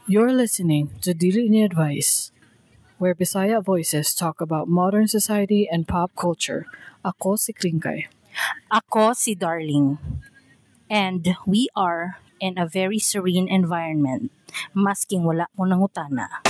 You're listening to Dili Ni Advice, where Bisaya voices talk about modern society and pop culture. Ako si Kringkay. Ako si Darling. And we are in a very serene environment. Masking wala mo nangutana.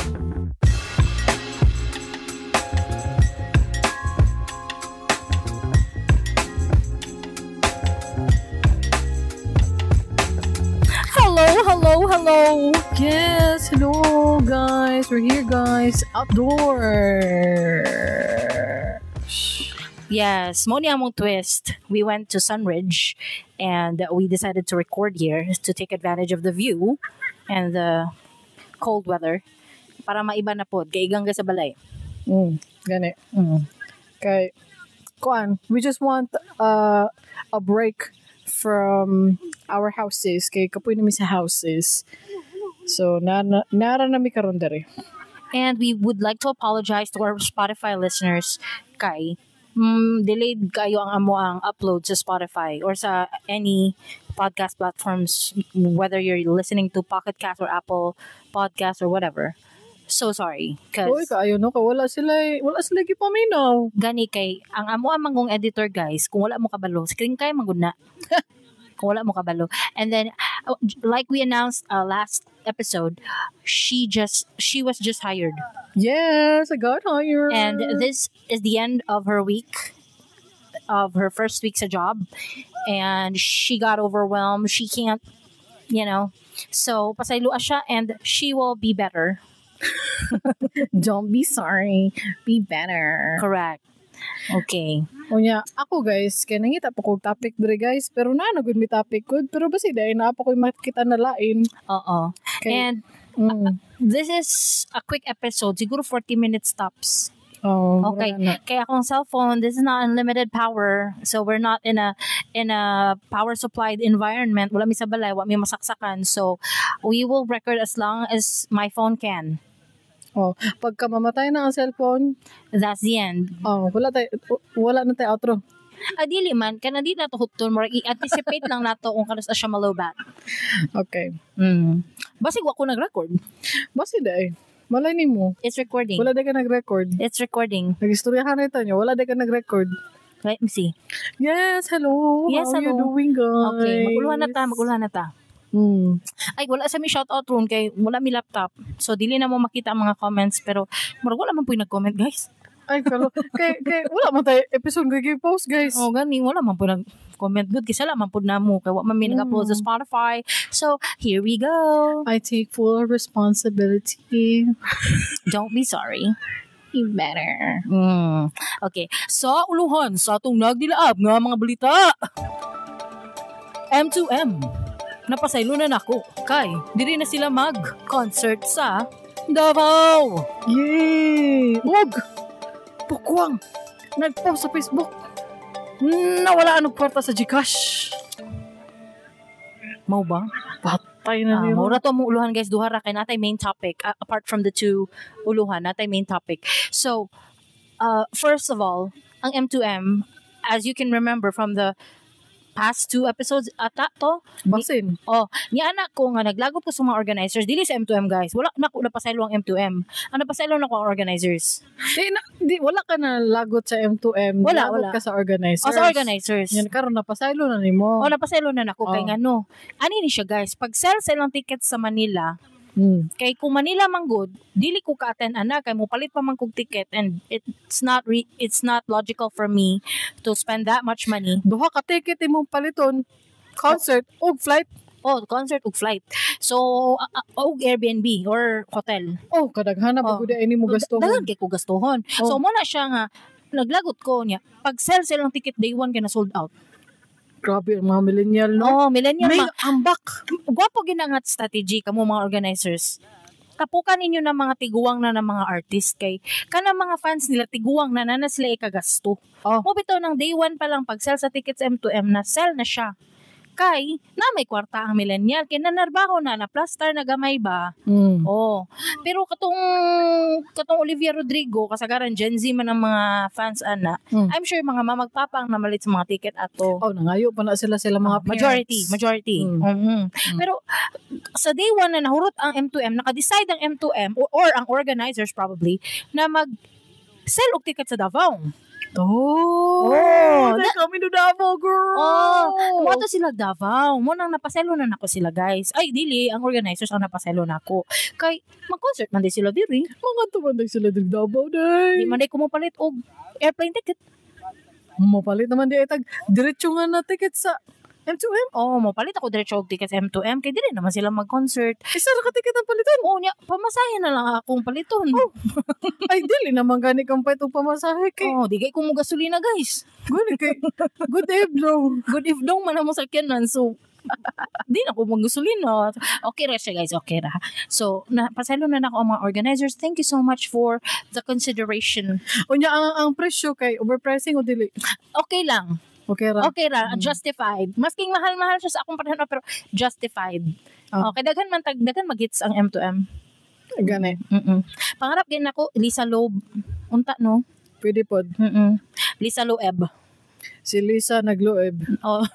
Hello, hello, hello. Yes, hello guys. We're here, guys. Outdoor. Yes, mo ni among twist. We went to Sunridge and we decided to record here to take advantage of the view and the cold weather para maiba na pod kay igang sa balay. Gani. Kay kuan, we just want a break from our houses kay kapoy nami sa houses. So nara nami karon dere. And we would like to apologize to our Spotify listeners kay delayed kayo ang amo ang upload sa Spotify or sa any podcast platforms, whether you're listening to Pocket Cast or Apple Podcast or whatever. So sorry. Uy, kaayo no, wala sila gipaminaw. Gani kay ang amo ang mangong editor guys, kung wala mo kabalo, screen kay manggod na. Kung wala mo kabalo. And then like we announced last episode, she was just hired. Yes, I got hired. And this is the end of her week, of her first week sa job, and she got overwhelmed. She can't, you know. So pasayloa siya and she will be better. Don't be sorry. Be better. Correct. Okay. Unya, ako guys, kaya nangita pa kong topic dre guys, pero na good mi topic good, pero basi dahil na pa ko'y makita na lain. Oo. Okay. And this is a quick episode, siguro 40 minutes tops. Oh, okay. Kaya akong cellphone, this is not unlimited power. So we're not in a power supplied environment. Wala mi sa balay, wala mi masaksakan. So we will record as long as my phone can. Oh, pagka mamatay na ang cellphone, that's the end. Oh, wala na tayo outro. Adili man, kana di na to hutton, more i-anticipate lang nato kung kanus siya malobat. Okay. Basig wa ko nag-record. Basig day. Malay nimo. It's recording. Wala day ka nag-record. It's recording. Nagistoryahan na ito nyo. Wala day ka nag-record. Let me see. Yes, hello. Yes, how hello. Are you doing, guys? Okay, maguluhan na ta. Ay, wala sa mi shoutout roon kay wala mi laptop. So dili na mo makita ang mga comments, pero murag wala man puy nag-comment, guys. Ay, kalo. Kay wala man tayo episode kay post, guys. Oh, gani wala man puy nag-comment good kay sala man pud namo kay wa man mi nag-upload sa Spotify. So, here we go. I take full responsibility. Don't be sorry. Be better. Okay. Sa uluhan sa atong nagdilaab nga mga balita. M2M. Napasaylo na nako kay diri na sila mag-concert sa Davao. Yay! Ug! Pukwang! Nag-post sa Facebook. Nawala ang kwarta sa GCash. Mau ba? Patay na niyo. Mura to among uluhan guys, duha ra kay natay main topic. Apart from the two uluhan, natay main topic. So, first of all, ang M2M, as you can remember from the past two episodes ata to. Basin. Oh, niya anak ko nga naglagot ko sa mga organizers dili sa M2M guys. Wala na ko napasaylo ang M2M. Ang napasaylo na ko ang organizers. Di wala ka na lagot sa M2M. Wala, lagot wala ka sa organizers. Oh, sa organizers. Yan karon napasaylo na nimo. Oh, napasaylo na nako kay ngano. Ani ni siya guys, pag sell sa ilang tickets sa Manila, kay kung Manila man good, dili ko ka-attend ana kay mo palit pa man kog ticket and it's not logical for me to spend that much money. Duha ka ticket imong paliton, concert ug flight. Oh, concert ug flight. So og Airbnb or hotel. Oh, kadaghan na pagud ini mo gastuhon. Daghan kay ko gastuhon. Oh. So mo na siya nga naglagot ko niya. Pag sell silang ticket day one kay na sold out. Grabe ang mga millennial, no? Oh, millennial. May ambak. Gwapo ginangat strategy kamo mga organizers. Tapukan ninyo na mga tiguang na ng mga artist kay kana mga fans nila tiguang na na sila ikagasto. Oh. Mo bitaw ng day one pa lang pag sell sa tickets M2M na sell na siya. Kay na may kwarta ang millennial kay nanarbaho na, na plaster na gamay ba. Oh. Pero katong katong Olivia Rodrigo, kasagaran Gen Z man ang mga fans ana. I'm sure mga mamagpapa ang namalit sa mga ticket ato. Oh, nangayo pa na sila sila mga parents. Majority, majority. Pero sa day one na nahurot ang M2M, naka-decide ang M2M or ang organizers probably na mag sell og ticket sa Davao. Oh, Oh, they coming to Davao, girl. Oh, mo to sila Davao. Mo nang napaselo na nako sila, guys. Ay, dili ang organizers ang napaselo nako. Kay mag-concert man di sila diri. Mga tumandag sila diri Davao day. Di man day ko mopalit og airplane ticket. Mapalit naman di ay tag diretso nga na ticket sa M2M. Oh, mopalit ako diretso og ticket sa M2M kay dili naman sila mag-concert. Isa ra ka ticket ang paliton. Oh, nya pamasahe na lang akong paliton. Oh. Ay, dili naman gani kang pait og pamasahe kay. Oh, di kay ko mo gasolina, guys. Gani kay good evening. Good evening man ang sakyanan. So, di na ko maggasolina. Okay ra siya, guys. Okay ra. So, na, paselo na nako ang mga organizers. Thank you so much for the consideration. Unya ang presyo kay overpricing o dili? Okay lang. Okay ra. Okay ra. Justified. Masking mahal-mahal siya sa akong panahon, pero justified. Okay, daghan man tag daghan mag-hits ang M2M. Gani. Pangarap din ako Lisa Loeb. Unta no? Pwede pod. Lisa Loeb. Si Lisa nagloeb. Oh.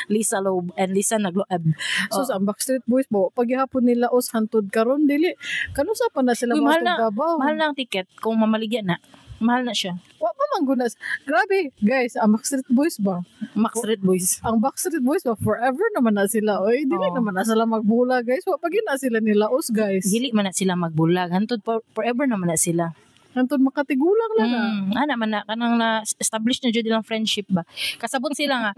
Lisa Loeb and Lisa nagloeb. So sa ang Backstreet Boys po, paghihapon nila os hantod karon dili. Kanusa pa na sila Uy, mahal mga na. Davao. Mahal na ang ticket kung mamaligya na. Mahal na siya. Wa pa man gunas. Grabe, guys, ang Backstreet Boys ba? Backstreet Boys. Ang Backstreet Boys ba forever naman na sila. Oy, dili naman na sila magbula, guys. Wa pa gyud na sila nila os, guys. Dili man na sila magbulag. Hantod forever naman na sila. Hantod makatigulang na na. Ana man na kanang na establish na jud ilang friendship ba. Kasabot sila nga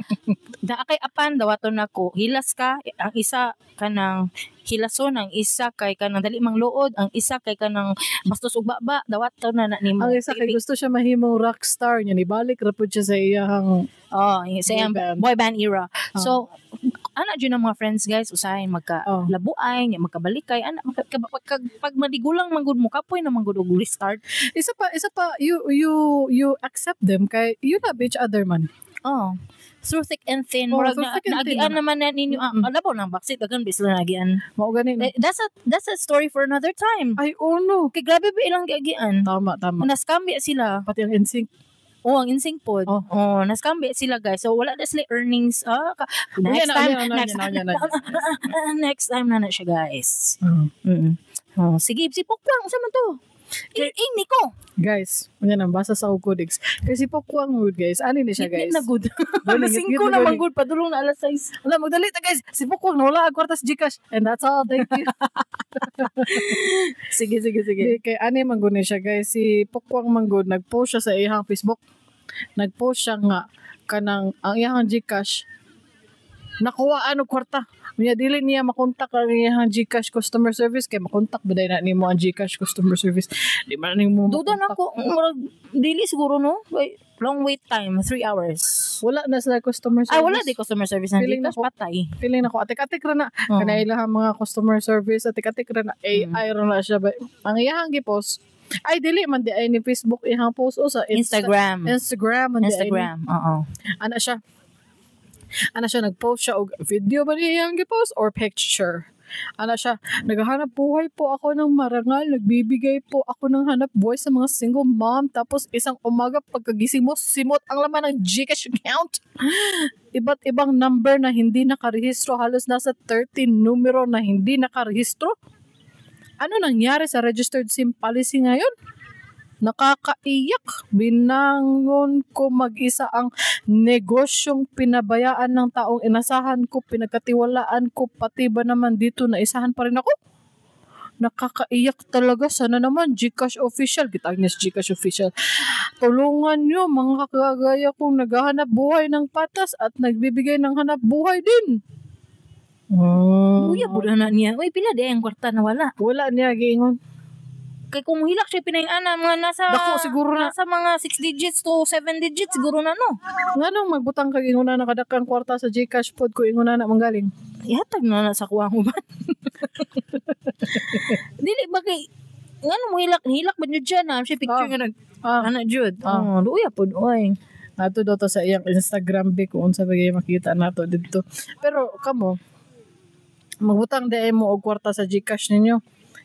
daa kay apan dawaton nako. Hilas ka ang isa kanang hilason, ang isa kay kanang dali mang luod, ang isa kay kanang bastos ug baba, dawaton na na nimo. Ang isa kay gusto siya mahimong rockstar niya, nibalik ra pud siya sa iyang Oh, sa iyang boy band. boy band era. So ana jud ang mga friends, guys, usahay magka labuay, nya magkabalikay, ana pag madigulang man gud mo kapoy na man gud og restart. Isa pa you accept them kay you love each other man. Oh. Through thick and thin, Oh, murag through na, thick and thin naagian na. naman na ninyo. Labaw ng backseat, daghan ba sila naagian. Mao gani no? Eh, that's a story for another time. Ay, oh no. Kay grabe ba ilang giagian? Tama, tama. Nascam biya sila. Pati ang NSYNC. Oh, ang NSYNC pod. Oh. Oh, nascam biya sila, guys. So wala na sila earnings. Next Yan na, time, yan na, next yan na, yan na, yan na. next time na na siya, guys. Oh, sige, si Pokwang, unsa man to? Ing ko. Guys, yan ang basa sa Codex. Kasi Pokwang mood, guys. Ano ni siya, guys? Ngit na good. Gani, Alas ngit-ngit 5 na na gani. man good, padulong na alas 6. Wala, magdali ta, guys. Si Pokwang, nawala ang kwarta sa Gcash. And that's all. Thank you. Sige, sige, sige. Di, kay ani man gud ni siya, guys. Si Pokwang man gud, nag-post siya sa iyang Facebook. Nag-post siya nga kanang ang iyang Gcash nakuha ano kwarta. Unya dili niya makontak ang iyang Gcash customer service kay makontak ba na nimo ang Gcash customer service. Di man nimo Duda na makontak. ako. Murag, dili siguro, no? Wait, long wait time, 3 hours. Wala na sila customer service. Ay, wala di customer service ng Feeling Gcash, nako. patay. Feeling nako atik-atik ra na. Oh. Kanay ilahang mga customer service atik-atik ra na AI ra na siya ba. Ang iyang gipost ay dili man di ay ni Facebook iyang post o sa Instagram. Instagram man di ay ni- Instagram, oo. Ana siya. Ana siya, nag-post siya og video ba niya iyang gipost or picture. Ana siya, naghahanap buhay po ako ng marangal, nagbibigay po ako ng hanap buhay sa mga single mom. Tapos isang umaga pagkagising mo, simot ang laman ng Gcash account. Iba't ibang number na hindi nakarehistro, halos nasa 13 numero na hindi nakarehistro. Ano nangyari sa registered SIM policy ngayon? Nakakaiyak. Binangon ko mag-isa ang negosyong pinabayaan ng taong inasahan ko, pinagkatiwalaan ko, pati ba naman dito na isahan pa rin ako? Nakakaiyak talaga. Sana naman, Gcash official. Kitag niya sa Gcash official. Tulungan nyo mga kagaya kong naghahanap buhay ng patas at nagbibigay ng hanap buhay din. Oh. Uya, pud na niya. Uy, pila di ang kwarta na wala. Wala niya giingon. Kay kung hilak siya pinayana, mga nasa Dako, siguro na. nasa mga 6 digits to 7 digits siguro na no. Nganong magbutang kag ingon na nakadakang kwarta sa Gcash pod ko ingon na na manggaling. Ihatag na na sa kuwang uban. Dili ba kay ngano mo hilak hilak ba nyo dyan na siya picture Ah. nga nag Ah, ana jud. Ah. Oh, luya pod oy. Nato daw to sa iyang Instagram bi kung unsa ba gyud makita nato didto. Pero kamo, magbutang di mo og kwarta sa GCash ninyo.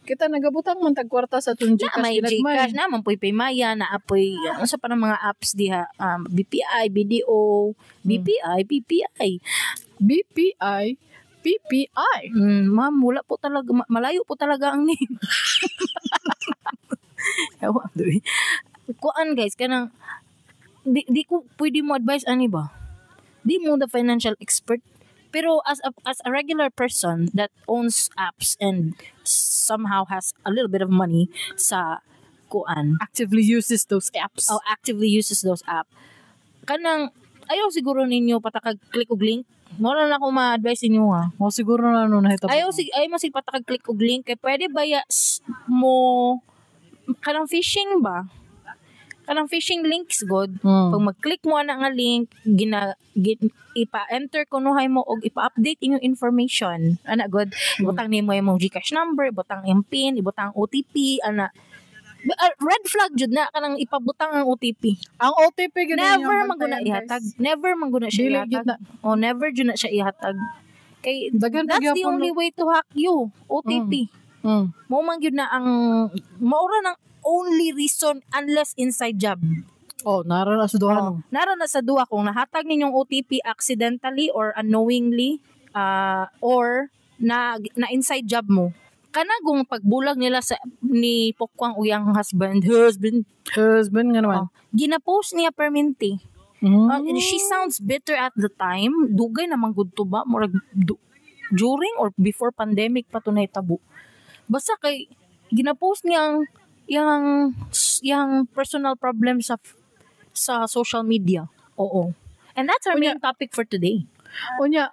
Kita nagabutang man tag kwarta sa atong Na GCash may ginagmay. GCash na man poy Paymaya na apoy ano sa pa ng mga apps diha, BPI, BDO, BPI, BPI. BPI, PPI. Ma'am, wala po talaga, malayo po talaga ang name. Ewan, doy. Kuan guys, kanang di ko pwede mo advice ani ba? Di mo the financial expert. Pero as a regular person that owns apps and somehow has a little bit of money sa kuan, Actively uses those apps. Oh, actively uses those app. Kanang ayaw siguro ninyo patakag click og link. Mo na ako ma-advise ninyo ha. Mo siguro na no nahitabo. Ayaw mo sig patakag click og link kay pwede ba ya mo kanang phishing ba? Kanang phishing links god. Pag mag-click mo ana nga link, ipa-enter kunuhay mo og ipa-update inyong information. Ana god, ibutang nimo imong GCash number, ibutang imong PIN, ibutang OTP, ana. Red flag jud na kanang ipabutang ang OTP. Ang OTP gyud Never man guna ihatag. Never man guna siya Dili gyud ihatag. na. Oh, never jud na siya ihatag. Kay Daghan that's the pagyapon, only no? way to hack you. OTP. Mao man gyud na ang maura nang only reason unless inside job. Oh, nara na sa duha Oh, no. nara na sa duha kung nahatag ninyong OTP accidentally or unknowingly or na inside job mo. Kanagong pagbulag nila sa ni Pokwang uyang husband, husband, Husband nga naman. Oh, gina-post niya perminti. And she sounds bitter at the time. Dugay naman gud to ba? Murag during or before pandemic pa to nahitabo. Basta kay gina-post niya ang yang personal problem sa social media. Oo. And that's our Unya. main topic for today. Unya,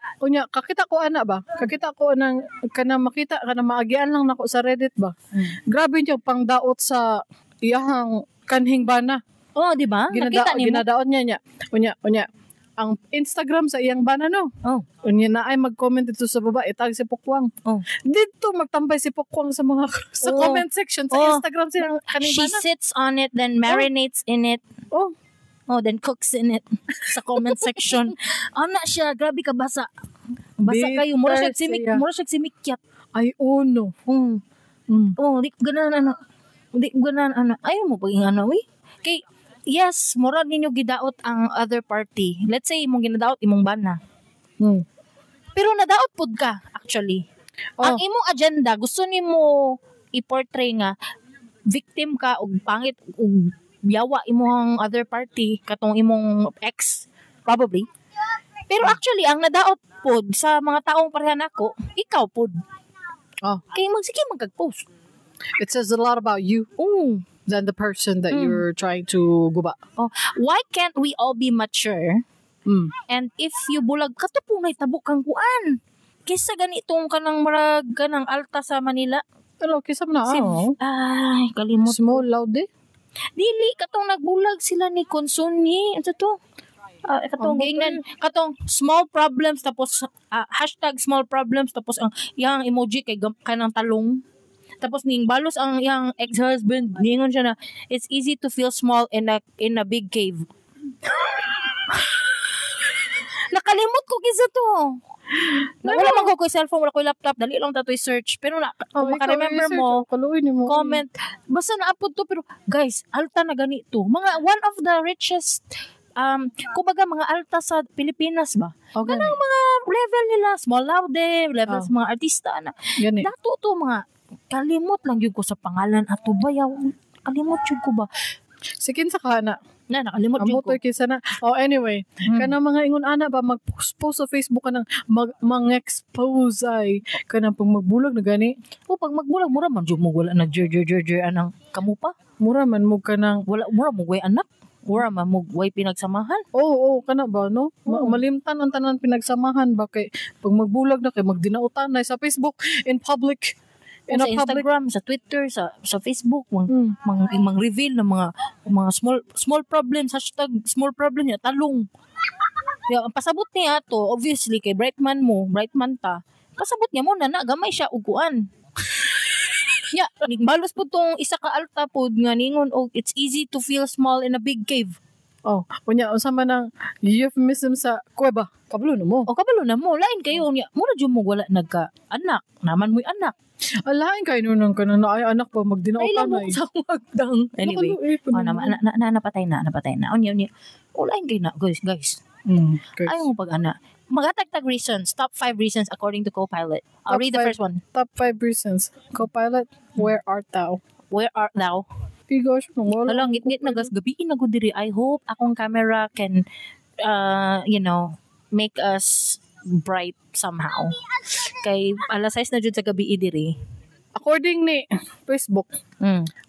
kakita ko ana ba? Kakita ko nang kana makita kana maagian lang nako sa Reddit ba. Grabe niya pangdaot sa iyahang kanhing bana. Oh, di ba? Nakita nimo? Ginadaot niya niya. Unya. Ang Instagram sa iyang bana no. Oh. Unya na ay mag-comment dito sa baba itag si Pokwang. Oh. Dito magtambay si Pokwang sa mga sa Oh. comment section sa Oh. Instagram silang kanhing She bana. sits on it, then marinates in it. Oh. Oh, then cooks in it sa comment section. Ana siya, grabe ka basa. Basa Bitter kayo. Mura siya simik, siya. mura siya simikyat. Ay uno. Oh, di ko ganahan ano. Di ko ganahan ano. Ayaw mo paging ano, eh. Kay, yes, mura ninyo gidaot ang other party. Let's say, imong ginadaot, imong bana. Pero nadaot pud ka, actually. Oh. Ang imong agenda, gusto nimo i-portray nga, victim ka, og pangit, og yawa imong other party, katong imong ex, probably. Pero actually, ang nadaot pod sa mga taong pareha nako, ikaw pod. Oh. Kay magsige magkag-post. It says a lot about you Oo. Than the person that you're trying to guba. Oh. Why can't we all be mature? And if you bulag, kato po ngay tabo kang kuan. Kaysa ganitong kanang marag kanang alta sa Manila. Hello, kisa mo na. Si, Oh. ay, kalimot. Small loud eh. Dili, katong nagbulag sila ni Consunyi. Ano to? Katong Ang giingnan, katong small problems tapos #SmallProblems tapos ang yang emoji kay kanang talong. Tapos ning balos ang yang ex-husband, ningon siya na it's easy to feel small in a big cave. Nakalimot ko kinsa to. Na, wala man ko ko'y cellphone, wala ko'y laptop, dali lang ta to i-search. Pero na, Oh, kung maka-remember ikaw, mo, i-search, kaluoy nimo. comment. Basta naapod to, pero guys, alta na ganito. Mga one of the richest, kumbaga mga alta sa Pilipinas ba? Oh, gani. Kanang mga level nila, small laude, level Oh. sa mga artista na. Gani. Dato to mga kalimot lang yun ko sa pangalan ato ba yaw kalimot yun ko ba? Si kinsa ka na? Na nakalimot yun Amo ko. to kinsa na. Oh, anyway, kanang mga ingon ana ba mag-post sa Facebook kanang mang-expose ay kanang pag magbulag na gani. O pag magbulag mura man jud mo wala na jer jer jer jer anang kamo pa. Mura man mo kanang Wala mura mo way anak. Mura man mo way pinagsamahan. Oo, oh, kana ba no? Oo. Malimtan ang tanan pinagsamahan ba kay pag magbulag na kay magdinautan na sa Facebook in public. O In sa a public. Instagram, sa Twitter, sa Facebook, mang mang reveal ng mga small small problems, #SmallProblem niya talong. Ya, ang pasabot niya to, obviously kay Brightman mo, Brightman ta. Pasabot niya mo na na gamay siya og kuan. Ya, nigbalos po tong isa ka alta pod nga ningon og it's easy to feel small in a big cave. Oh, unya unsa man ang euphemism sa kuweba? Kabalo na mo. O kabalo na mo, lain kayo unya. Mura jud mo wala nagka anak, naman mo'y anak. Alain kayo nun ka na ay anak pa magdinao Ay ka lang na. mo sa wagdang. Anyway, oh, na, napatay na, napatay na. Unya unya. O lain kayo na, guys, guys. Guys. Ayaw mo pag ana. Maghatag tag reasons, top 5 reasons according to Copilot. I'll Top read the five. first one. Top 5 reasons. Copilot, where art thou? Where art thou? Pigosh, wala. Wala, ngit-ngit na gas gabi na gud diri. I hope akong camera can make us bright somehow. Kay alas 6 na jud sa gabi diri. According ni Facebook,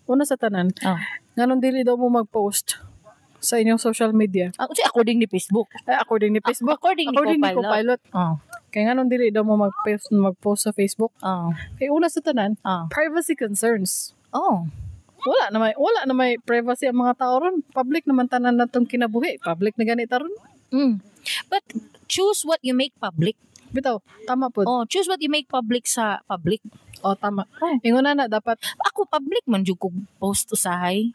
una sa tanan, Oh. nganong dili daw mo mag-post sa inyong social media? Ah, unsay according ni Facebook? Eh, according ni Facebook, According ni according ni Copilot. Copilot, Oh. kaya nganong dili daw mo mag-post sa Facebook? Oh. Kay una sa tanan, Oh. privacy concerns. Oh. Wala na may privacy ang mga tao ron. Public naman tanan na tong kinabuhi. Public na ganit ron. But choose what you make public. Bitaw, tama po. Oh, choose what you make public sa public. Oh, tama. Oh. Ingon na na dapat. Ako public man jud kog post usahay.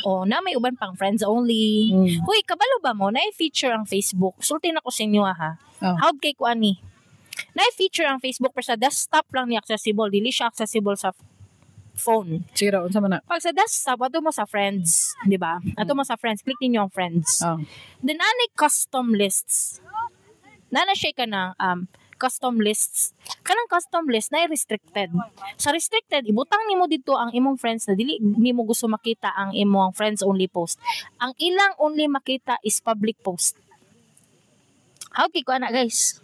Oh, na may uban pang friends only. Huy, kabalo ba mo? Na feature ang Facebook. Sulti na ko sa inyo ah, ha. Oh. How kay ko ani? Na feature ang Facebook pero sa desktop lang ni accessible. Dili siya accessible sa phone. Sige raw, unsa man na? Pag sa desktop, ato mo sa friends, di ba? Ato mo sa friends, click ninyo ang friends. Oh. Then anay custom lists. Nana siya ka ng custom lists. Kanang custom list na restricted. Sa restricted, ibutang nimo dito ang imong friends na dili nimo gusto makita ang imong friends only post. Ang ilang only makita is public post. How kay ko ana guys?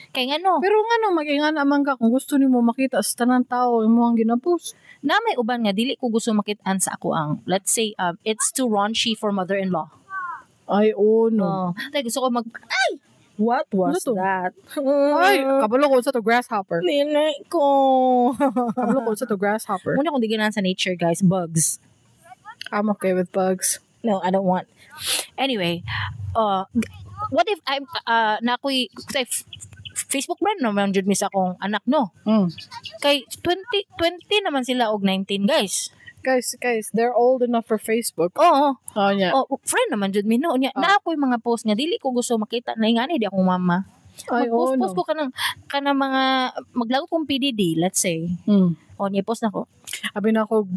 Kay ngano, Pero ngano mag-ingan amang ka kung gusto nimo makita sa tanang tao imo ang ginapost. Na may uban nga dili ko gusto makitaan sa ako ang, let's say, it's too raunchy for mother-in-law. Ay, oh no. Oh, tay gusto ko mag ay, what was Ano to? that? Ay, kabalo ko sa to grasshopper. Nilay ko. Kabalo ko sa to grasshopper. Muna kong di ganahan sa nature, guys. Bugs. I'm okay with bugs. No, I don't want. Anyway, what if I'm, na ako'y, say, Facebook friend naman jud mi sa akong anak, no? Kay 20, 20 naman sila og 19, guys. Guys, guys, they're old enough for Facebook. Oo. Oh, yeah. Oh, friend naman jud mi, no? Nya, Oh. na ako'y mga post nga, dili ko gusto makita na ingani di akong mama. Ay, oh, Mag-post-post no. ko kanang mga, maglagot kong PDD, let's say. O, niya post na ko. Abi na ako,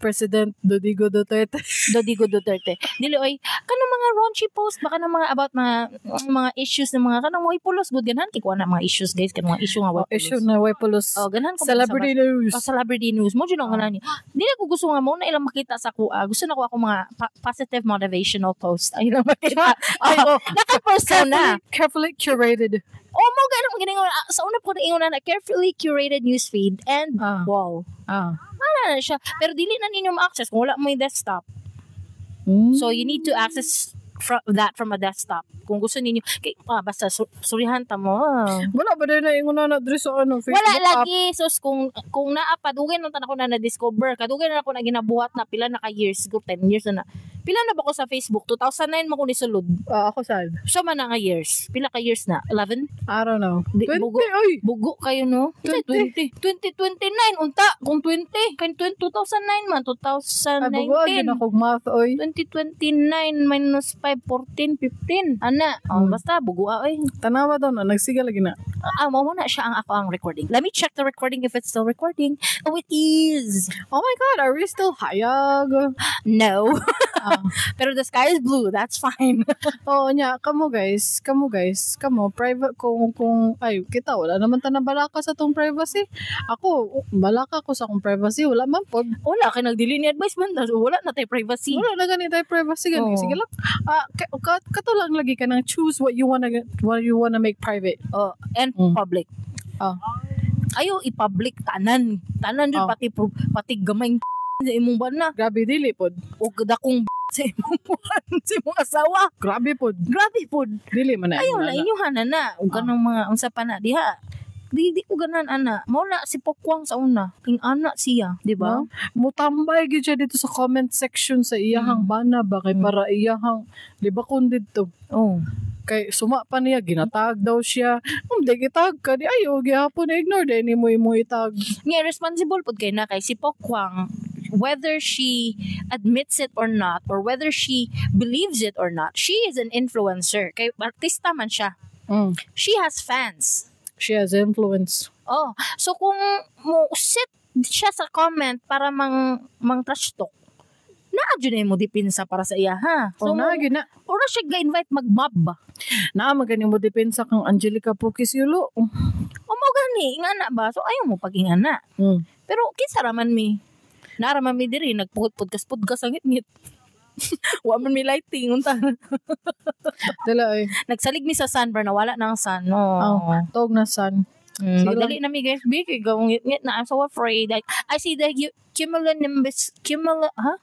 President Rodrigo Duterte. Dodigo Duterte. Dili oy, kanang mga raunchy post baka ng mga about mga issues ng mga kanang way pulos good ganahan kay kuha na mga issues guys, kanang mga issue nga way Oh, issue pulos. na way pulos. Oh, ganahan ko Celebrity news. Oh, celebrity news mo jud ang Oh. ganahan niya. Dili ko gusto nga mo na ilang makita sa kuha. Gusto na ko ako mga positive motivational post. Ay lang makita. Ay, oh, Naka-persona. carefully, carefully curated. Oh, mo ganang giningon sa una po na ingon na carefully curated newsfeed and wall. Ana na siya. Pero dili na ninyo ma-access kung wala mo yung desktop. So you need to access from that from a desktop. Kung gusto ninyo kay basta surihan ta mo. Wala ba din na ingon na diri sa ano, Facebook Wala app? lagi sus kung naa pa dugay nang tan ako na na-discover, kadugay na ako na ginabuhat na pila na ka years, siguro 10 years na na. Pila na ba ko sa Facebook? 2009 man ko nisulod. Ah, ako sad. So man na nga years. Pila ka years na? 11? I don't know. Di, 20, bugo. oy! Bugo kayo no? 20. 20. 2029 unta kung 20 kay 20, 2009 man Ay, bugo, 2019. agad ako math, oy. 2029 minus 5 14 15 ana oh, basta bugo ah, oy. Tanawa daw na, nagsiga lagi na. Ah, mo na siya ang ako ang recording. Let me check the recording if it's still recording. Oh, it is. Oh my God, are we still hayag? No. Ah. Pero the sky is blue. That's fine. Oo nya, kamo guys, kamo private kung ay kita wala naman ta na balaka sa tong privacy. Ako balaka ko sa akong privacy, wala man pod. Wala kay nagdili ni advice man. Wala na tay privacy. Wala na gani tayo privacy gani. Oo. Sige lang. Ah, kato lang lagi ka nang choose what you wanna make private. Oh, and public. Oh. Ayo i-public tanan. Tanan jud Oh. pati pati gamay sa imong bana Grabe dili pod. o dakong sa imong buwan sa imong asawa. Grabe pod. Grabe pod. Dili man na. Ayaw ingon na ana. inyo na na. Ug kanang mga unsa pa na diha. Di ko ganan ana. Mao na si Pokwang sa una. King ana siya, di ba? No? Mutambay gyud siya dito sa comment section sa iyahang bana ba kay para iyahang libakon didto. Oh. Kay suma pa niya ginatag daw siya. Di gitag ka di ayo gihapon ignore di nimo imo itag. Nga responsible pud kay na kay si Pokwang Whether she admits it or not, or whether she believes it or not, she is an influencer. Kay artista man siya. She has fans. She has influence. Oh, so kung mo sit siya sa comment para mang trash talk, naa jud na mo depensa para sa iya ha. So, So, na, gyud na. Ora siya ga-invite mag-mob ba? Naa magani mo depensa kang Angelica Pukis Yulo. O mo gani, ingana ba? So ayaw mo pag ingana. Pero kinsa ra man mi? Naa ra man mi diri nagpugod-podcast podcast ang ngit-ngit. Wa man mi lighting unta. Dala ay. Nagsalig mi sa sun pero nawala na ang sun. No. Oh, tog na sun. Sige Magdali na mi guys. Bi kay gawong ngit-ngit na. I'm so afraid. Like, I see the cumulonimbus, huh?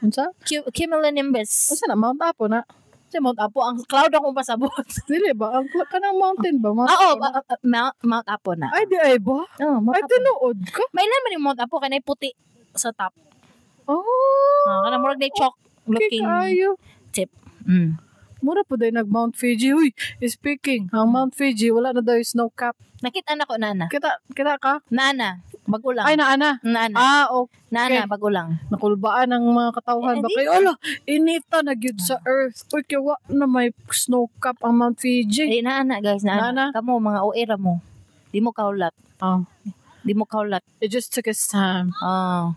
Unsa? Cumulonimbus. Unsa na Mount Apo na? Sa Mount Apo ang cloud akong pasabot. Dili ba? Ang kanang mountain ba? Mount Oo, Apo na? Mount Apo na. Ay di ay ba? Oh, Mount Ay Apo. tinuod ka? May ilan man yung Mount Apo kanay puti sa top. Oh. Ah, kanang murag na chalk Okay looking kaayo. tip. Mura po day nag Mount Fuji. Uy, speaking, ang Mount Fuji wala na daw yung snow cap. Nakita na ko nana. Kita kita ka? Nana, bago lang. Ay naana. Nana. Ah, okay. Nana, bago lang. Nakulbaan ang mga katawhan Eh, ba di kay ala inita na gyud sa earth. Uy, kay wa na may snow cap ang Mount Fuji. Eh, naana guys, naana. Naana. Kamo mga OA ra mo. Di mo kaulat. Oh, Di mo kaulat. it just took its time. Oh.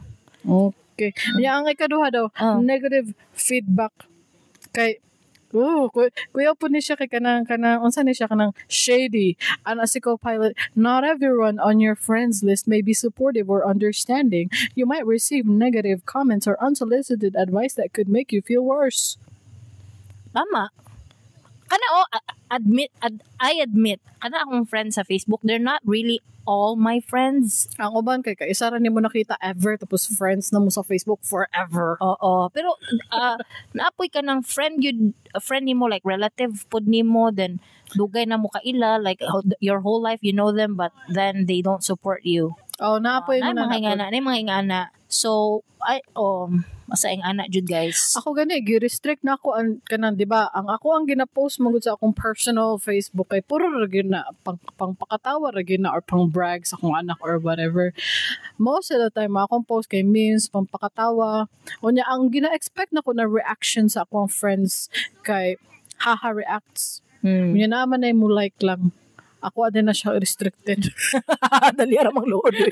Okay. Ya ang ikaduha daw, Oh. negative feedback kay. Oh, kuya po ni siya kay kanang unsa ni siya kanang shady. And as a co-pilot, not everyone on your friends list may be supportive or understanding. You might receive negative comments or unsolicited advice that could make you feel worse. Tama. Kana oh, I admit, kana akong friends sa Facebook, they're not really all my friends. Ang uban kay kaisa ra nimo nakita ever tapos friends na mo sa Facebook forever. Oo, pero naapoy ka ng friend yun, a friend nimo like relative pud nimo then dugay na mo kaila like your whole life you know them but then they don't support you. Oh, naapoy Nay mo mga na. ingana, nay mga ingana. So ay asa ingana jud guys. Ako gani gi-restrict na ako ang kanang di ba ang ako ang gina-post mo gud sa akong personal Facebook kay puro ra gyud na pang pangpakatawa ra gyud na or pang brag sa akong anak or whatever. Most of the time akong post kay memes pangpakatawa. Unya ang gina-expect nako na reaction sa akong friends kay haha reacts. Unya naman ay mo like lang. Ako adin na siya restricted. Dali ra mang luod. Eh,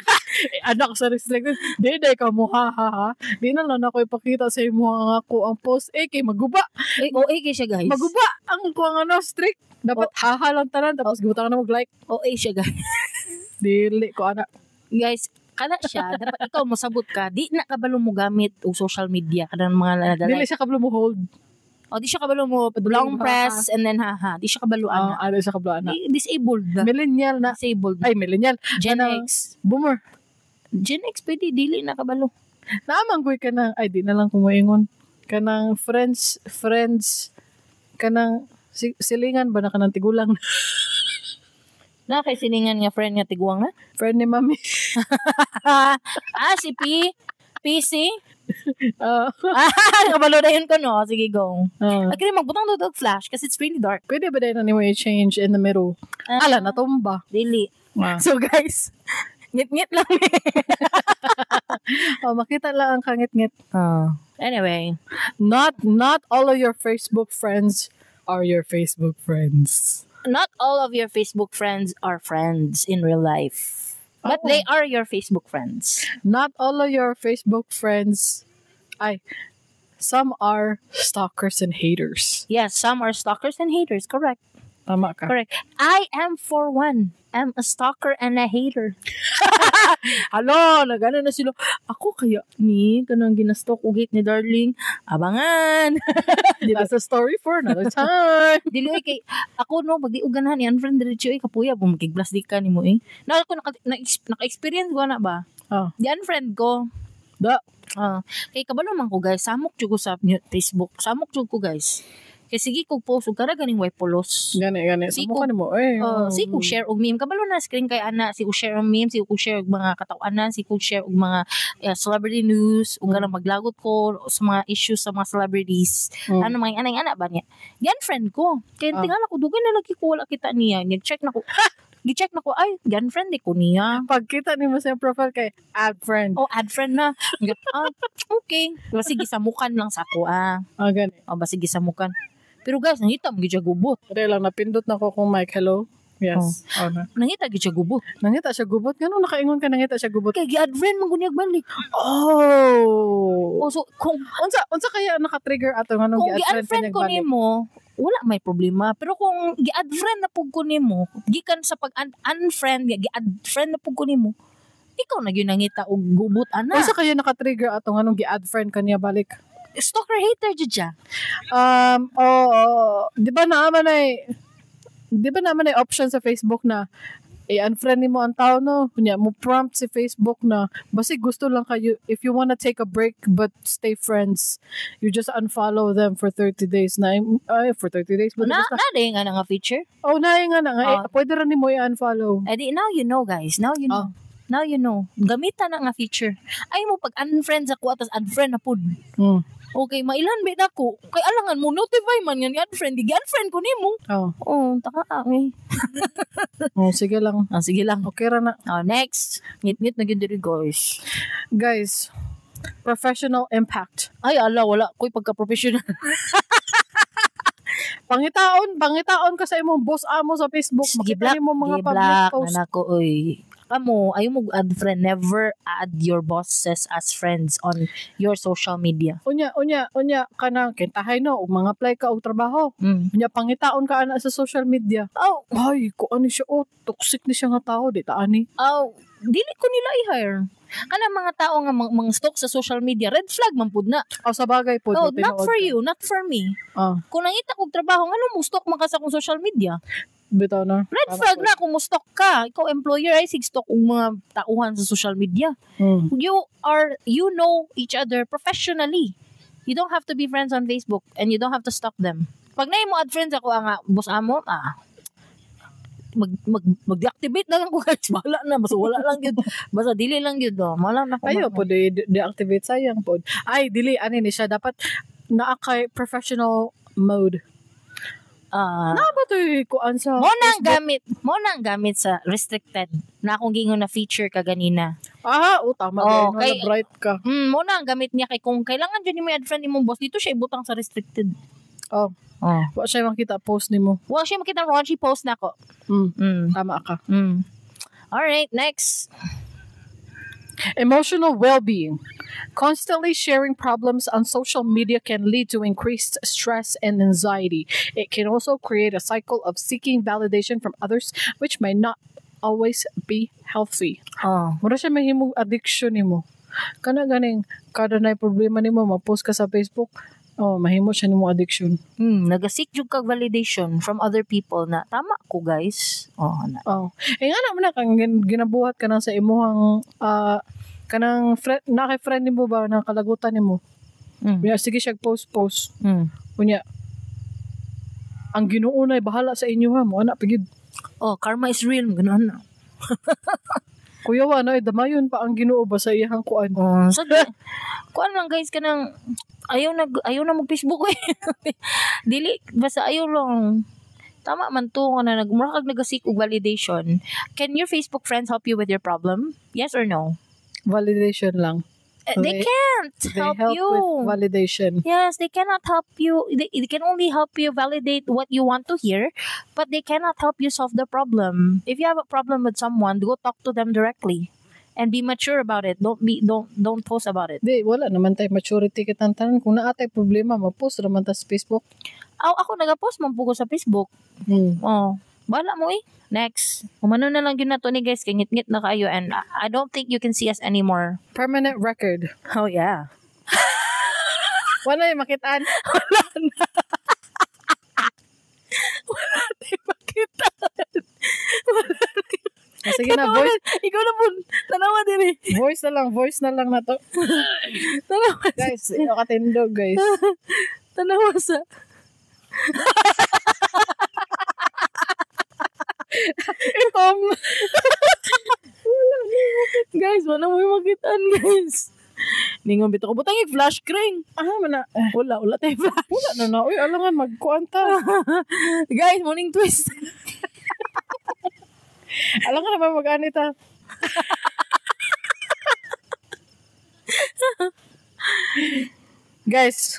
anak sa restricted. Di day ka mo ha ha ha. Di na lang ako ipakita sa imo ang ako ang post. Eh kay maguba. Ay, OA kay siya guys. Maguba ang kuang ano strict. Dapat haha lang tanan tapos gibutangan na mag like. OA siya guys. Dili ko ana. Guys, kana siya dapat ikaw mosabot ka di na kabalo mo gamit og social media kanang mga Dili nadalay. siya kabalo mo hold. O di siya kabalo mo long press and then haha. Di siya kabalo Ah, ana. ano siya kabalo ana. Disabled na. Millennial na. Disabled na. Ay, millennial. Gen Ano? X. Boomer. Gen X pwede dili na kabalo. Naamang ko'y kanang, ay di na lang kumuingon. Kanang friends, kanang silingan ba na kanang tigulang? Na kay silingan nga friend nga tiguang na. Friend ni mami. Ah, si P. PC. Ah, Ah, kabalo na yun ko no. Sige, go. ah. Agree, magbutang doon og flash kasi it's really dark. Pwede ba dahil na nimo i-change in the middle? Ah. Ala, natumba. Dili. Ah. So guys, ngit-ngit lang eh. Oh, makita lang ang kangit-ngit. Anyway, Not all of your Facebook friends are your Facebook friends. Not all of your Facebook friends are friends in real life. But Oh. they are your Facebook friends. Not all of your Facebook friends, ay, some are stalkers and haters. Yes, some are stalkers and haters. Correct. Tama ka. Correct. I am for one. I'm a stalker and a hater. Hello, nagano na sila. Ako kaya ni kanang ginastalk og hate ni darling. Abangan. That's a story for another time. Dili oy kay ako no pag di og ganahan ni unfriend diretso oy kapuya po makigblast di ka nimo eh. Na ako naka experience ko na ba? Oh. Di unfriend ko. Da. Ah, kay kabalo man ko guys, samok jud ko sa Facebook. Samok jud ko guys. Kay sige kog post og kada ganing way pulos. Gani, gani. Si Sa mukha nimo, eh. Oh, sige kog share og meme. Kabalo na screen kay ana, sige kog share og meme, sige kog share og mga kataw-anan, sige kog share og mga celebrity news, ug kanang maglagot ko sa mga issues sa mga celebrities. Ano mga anay ana ba niya? Yan friend ko. Kay tingala ko dugay na lagi ko wala kita niya. Nag-check na ko. Gi-check na ko, ay, gi-unfriend ko niya. Pagkita nimo sa iyang profile kay add friend. Oh, add friend na. Ah, okay. Basi gisamukan lang sa ako, ah. Ah, gani. Oh, basi gisamukan. Pero guys, nangita mo gyud siya gubot. Dali lang, napindot na ko kung mic. Hello? Yes. Oh. Na. Nangita gyud siya gubot. Nangita siya gubot. Ngano nakaingon ka nangita siya gubot? Kay gi-add friend man gud balik. Oh. Oh, so kung Unsa kaya naka-trigger ato nganong kung gi-add gi-add friend friend ka ko balik? nimo, wala may problema. Pero kung gi-add friend na pug ko nimo, gikan sa pag unfriend, gi-add friend na pug ko nimo, ikaw na gyud nangita og gubot ana. Unsa kaya naka-trigger ato nganong gi-add friend kaniya balik? Stalker hater jud siya. Oh, di ba naman ay option sa Facebook na i-unfriend nimo ang tao, no? Kunya, mo prompt si Facebook na basi gusto lang kayo, if you wanna take a break but stay friends, you just unfollow them for 30 days na, ay, for 30 days but Na basta, na din nga na nga feature. oh, na nga na nga, eh, Ah. pwede ra nimo i-unfollow. Eh di, now you know guys, now you know. Oh. Now you know. Gamitan na nga feature. Ay mo pag unfriend sa kuha tas unfriend na pud. Okay, mailan ba nako? Kay alangan mo notify man nga ni unfriend, di unfriend ko nimo. Oh. Oh, taka eh. Oh, sige lang. Ah, sige lang. Okay ra na. Oh, next. Ngit-ngit na gyud diri guys. Guys, professional impact. Ay, ala, wala ko'y pagka-professional. Pangitaon ka sa imong boss amo sa Facebook, makita Gi-block, nimo mga public gi-block post. na nako, oy. Kamo, ayaw mo add friend. Never add your bosses as friends on your social media. Unya kanang kintahay no, ug mga apply ka og trabaho. Unya pangitaon ka ana sa social media. Oh, Ay, ko ano siya, oh, toxic ni siya nga tao, di ta ani. oh, dili ko nila i-hire. Kana mga tao nga mga stalk sa social media, red flag man pud na. Oh, sa bagay po, Oh, not for you, not for me. Ah, Kung nangita kog trabaho, ngano mo stalk man ka sa akong social media? bitaw na. Red Tama flag po. na kung mo stalk ka. Ikaw employer ay sig stalk og mga tauhan sa social media. You know each other professionally. You don't have to be friends on Facebook and you don't have to stalk them. Pag naay mo add friends ako ang boss amo, mag mag mag-deactivate na lang ko guys. Bahala na basta wala lang gyud. Basta dili lang gyud oh. Wala na ko. Ayo po deactivate sayang po. Ay, dili ani ni siya dapat naa kay professional mode. Ah, Na ba to'y kuan sa mo na ang gamit sa restricted na akong gingon na feature kaganina. Ah, oh, tama Oh, oh, kay, bright ka. Mo na ang gamit niya kay kung kailangan jud nimo i-add friend imong boss dito siya ibutang sa restricted. Oh. Oh. Wa siya makita post nimo. Wa siya makita raunchy post nako. Tama ka. All right, next. Emotional well-being. Constantly sharing problems on social media can lead to increased stress and anxiety. It can also create a cycle of seeking validation from others, which may not always be healthy. Oh. Mura siya mahimong addiction nimo. Kana ganing kada na problema nimo ma-post ka sa Facebook, oh, mahimo siya nimo addiction. Nagaseek jud kag validation from other people na tama ko guys. Oh, na. Oh. Eh nga naman na kang ginabuhat ka nang sa imuhang kanang friend na kay friend nimo ba na kalagutan nimo. Unya sige siya post post. Unya ang Ginoo na bahala sa inyo ha mo ana pigid. Oh, karma is real, ganun na. Kuya wa na damayon pa ang Ginoo ba sa iyang kuan. Oh, sa kuan lang guys kanang ayaw na mag Facebook eh. Dili basta ayaw lang. Tama man to nga na nagmura kag nagaseek og validation. Can your Facebook friends help you with your problem? Yes or no? Validation lang. They can't They help, help you. with validation. Yes, they cannot help you. They can only help you validate what you want to hear, but they cannot help you solve the problem. If you have a problem with someone, go talk to them directly and be mature about it. Don't post about it. Di, wala naman tayo maturity kitang tanan. Kung naa tay problema, ma-post naman ta sa Facebook. Aw, ako nagapost man po ko sa Facebook. Oh, bahala mo eh. Next. Umano na lang yun na to ni guys, kay ngit-ngit na kayo and I don't think you can see us anymore. Permanent record. Oh yeah. Wala yung makitaan. Wala na. Wala na yung makitaan. Wala na. Sige na, voice. Ikaw na po. Tanawa din eh. Voice na lang na to. Tanawa. Guys, ikaw katindog, guys. Tanawa sa... Itom. Wala na yung makitaan. Guys, wala mo yung makitaan, guys. Ningon bitaw ko. Butang yung flash kring. Ah, mana. Wala tayo flash. Wala na na. Uy, alangan, magkuan ta. Guys, morning twist. Alam ka naman mag-ani ta. Guys,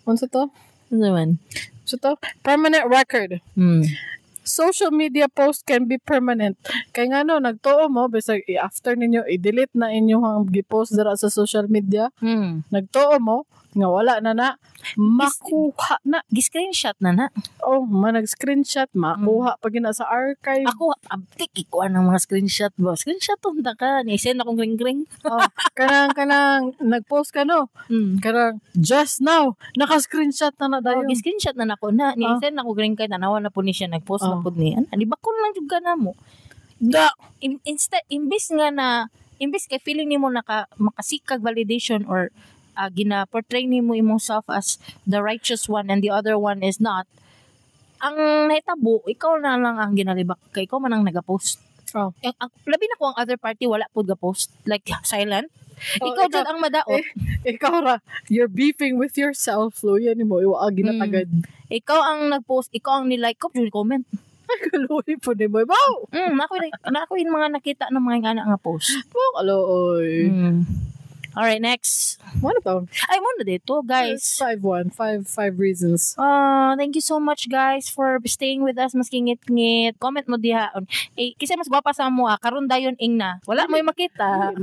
unsa to? Ano man? Unsa to? Permanent record. Social media post can be permanent. Kay nga no, nagtuo mo, bisag i-after ninyo, i-delete na inyong gi-post dira sa social media. Nagtuo mo, nga wala na na, makuha na. Gi-screenshot na na. Oh, man, nag-screenshot, makuha pag gina sa archive. Ako, abtik, ikuha ng mga screenshot ba? Screenshot unta ka. Ni-send akong ring-ring. Oh, kanang, nag-post ka no, kanang, just now, naka-screenshot na na Oh, dayon. gi-screenshot na nako na. Ni-send ako ring kay tanawa na po ni siya nag-post na pud ni. Ano, di ba ko lang jud ka na mo? Da! Instead, imbis nga na, imbis kay feeling nimo naka makasikag validation or gina-portray nimo imong self as the righteous one and the other one is not, ang nahitabo, ikaw na lang ang ginalibak kay ikaw man ang nagapost. Oh. Ang, labi na ko ang other party wala pud ga-post, like silent. Oh, Ikaw jud ang madaot. Ikaw ra, you're beefing with yourself, luya nimo, iwa ang ginatagad. Ikaw ang nag-post, ikaw ang ni-like ko, jud comment. Ay, kaluoy po nimo. Wow! Nako yung mga nakita ng mga anak nga post. Wow, kaluoy. Alright, next. Ano to? Ay, muna dito, guys. 5-1. 5 reasons. Thank you so much, guys, for staying with us. Mas ngit-ngit. Comment mo diha. Eh, kasi mas gwapa sa mo, karon dayon ing na. Wala mo yung makita.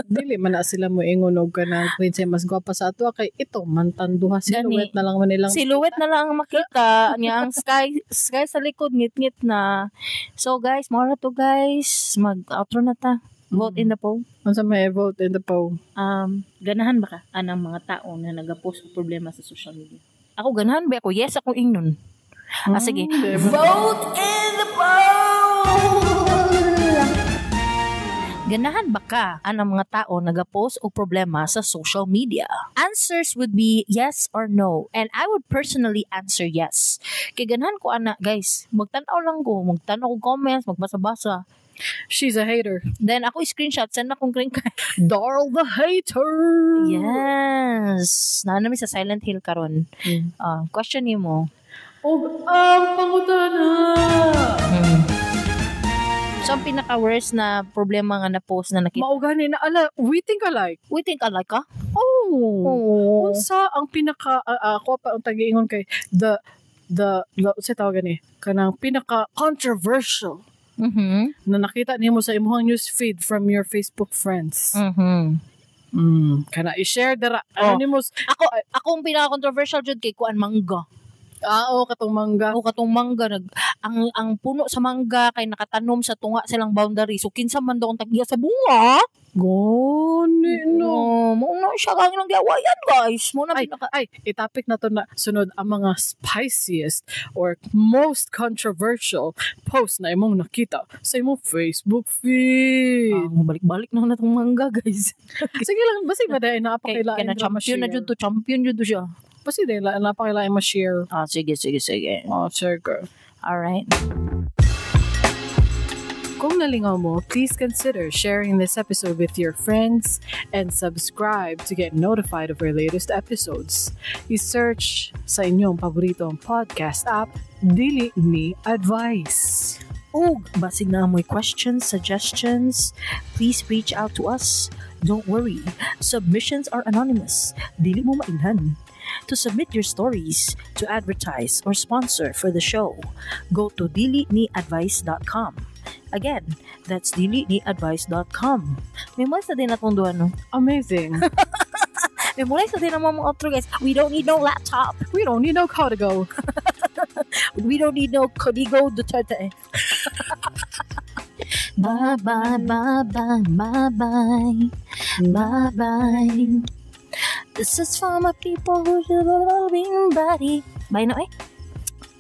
Dili man na sila mo ingon og kanang kinsay mas gwapa sa ato kay ito man tanduha silhouette na lang man ilang silhouette na lang ang makita niya ang sky sa likod ngit-ngit na. So guys, mao ra to guys, mag-outro na ta. Vote in the poll. Unsa may vote in the poll? Ganahan ba ka anang mga tao na nagapost og problema sa social media? Ako ganahan ba ako? Yes, ako ingnon. Sige. Vote in the poll! Ganahan ba ka anang mga tao nagapost og problema sa social media? Answers would be yes or no. And I would personally answer yes. Kay ganahan ko ana, guys. Magtan-aw lang ko, magtan-aw ko comments, magbasa-basa. She's a hater. Then ako screenshot, send akong green card. Darl the hater. Yes. Naa mi sa Silent Hill karon. Question nimo. Og ang pangutana. So ang pinaka-worst na problema nga na-post na nakita. Mao gani na ala, we think alike. We think alike ka? Oh. Oo. Unsa ang pinaka ako pa ang tagiingon kay the sa tawag gani kanang pinaka controversial na nakita nimo sa imong news feed from your Facebook friends. Kana i-share dara. Ano nimo? Ako ang pinaka-controversial jud kay kuan mangga. Oo, katong mangga. Oo, katong mangga ang puno sa mangga kay nakatanom sa tunga silang boundary. So kinsa man daw ang tagya sa bunga? Gani no. Mo na siya kang ilang giawayan, guys. Mo na ay, itapik na to na sunod ang mga spiciest or most controversial post na imong nakita sa imong Facebook feed. Balik-balik na natong mangga, guys. Sige lang, basta ba dahil napakailain na champion na jud to, champion jud to siya. Basta dahil napakailain ma-share. Sige. Sige. Alright. Kung nalingaw mo, please consider sharing this episode with your friends and subscribe to get notified of our latest episodes. I-search sa inyong paboritong podcast app, Dili Ni Advice. Ug, basig na amoy questions, suggestions, please reach out to us. Don't worry, submissions are anonymous. Dili mo mailhan. To submit your stories, to advertise, or sponsor for the show, go to diliniadvice.com. Again, that's diliniadvice.com. Memorize na din atong duha, no? Amazing. Memorize na din ang mga outro, guys. We don't need no laptop. We don't need no Codigo. We don't need no Codigo Duterte. Bye, bye, bye, bye, bye, bye. Bye, bye. This is for my people who love body. Bye na, eh.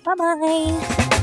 Bye-bye.